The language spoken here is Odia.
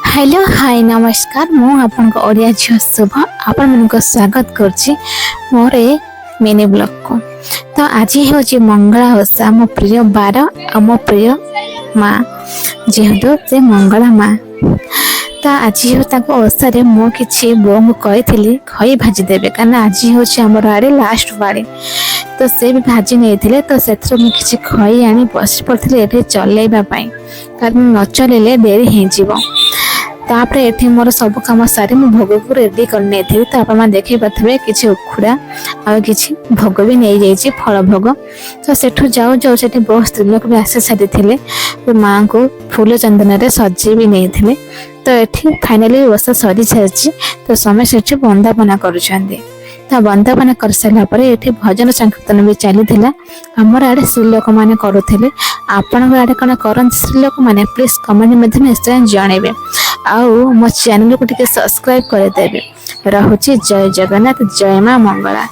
ହ୍ୟାଲୋ, ହାଇ, ନମସ୍କାର। ମୁଁ ଆପଣଙ୍କ ଓଡ଼ିଆ ଝିଅ ଶୁଭ ଆପଣମାନଙ୍କୁ ସ୍ୱାଗତ କରୁଛି ମୋର ଏ ମିନି ବ୍ଲଗ୍କୁ। ତ ଆଜି ହେଉଛି ମଙ୍ଗଳା ଓଷା, ମୋ ପ୍ରିୟ ବାର ଆଉ ମୋ ପ୍ରିୟ ମା, ଯେହେତୁ ସେ ମଙ୍ଗଳା ମା। ତ ଆଜି ହେଉଛି ତାଙ୍କ ଓଷାରେ ମୁଁ କିଛି ବୋଉଙ୍କୁ କହିଥିଲି ଖଇ ଭାଜି ଦେବେ, କାରଣ ଆଜି ହେଉଛି ଆମର ଆଡ଼େ ଲାଷ୍ଟ ପାଳି। ତ ସେ ବି ଭାଜି ନେଇଥିଲେ। ତ ସେଥିରୁ ମୁଁ କିଛି ଖଇ ଆଣି ବସି ପଡ଼ିଥିଲି ଏଠି ଚଲେଇବା ପାଇଁ, କାରଣ ନ ଚଲେଇଲେ ଡେରି ହେଇଯିବ। ତାପରେ ଏଠି ମୋର ସବୁ କାମ ସାରି ମୁଁ ଭୋଗକୁ ରେଡି କରିନେଇଥିଲି। ତ ଆପଣମାନେ ଦେଖିପାରୁଥିବେ, କିଛି ଉଖୁଡ଼ା ଆଉ କିଛି ଭୋଗ ବି ନେଇଯାଇଛି, ଫଳ ଭୋଗ। ତ ସେଠୁ ଯାଉ ଯାଉ ସେଠି ବହୁତ ସ୍ତ୍ରୀ ଲୋକ ବି ଆସି ସାରିଥିଲେ। ତ ମାଆଙ୍କୁ ଫୁଲ ଚନ୍ଦନରେ ସଜେଇ ବି ନେଇଥିଲେ। ତ ଏଠି ଫାଇନାଲି ଓଷା ସରି ସାରିଛି। ତ ସମସ୍ତେ ସେଠି ବନ୍ଦାପନା କରୁଛନ୍ତି। ତ ବନ୍ଦାପନା କରିସାରିଲା ପରେ ଏଠି ଭଜନ ସଂକୀର୍ତ୍ତନ ବି ଚାଲିଥିଲା। ଆମର ଆଡ଼େ ସ୍ତ୍ରୀ ଲୋକମାନେ କରୁଥିଲେ। ଆପଣଙ୍କ ଆଡ଼େ କ'ଣ କରନ୍ତି ସ୍ତ୍ରୀ ଲୋକମାନେ? ପ୍ଲିଜ୍ କମେଣ୍ଟ ମଧ୍ୟ ନିଶ୍ଚୟ ଜଣେଇବେ ଆଉ ମୋ ଚ୍ୟାନେଲକୁ ଟିକେ ସବସ୍କ୍ରାଇବ୍ କରିଦେବେ। ରହୁଛି, ଜୟ ଜଗନ୍ନାଥ, ଜୟ ମା ମଙ୍ଗଳା।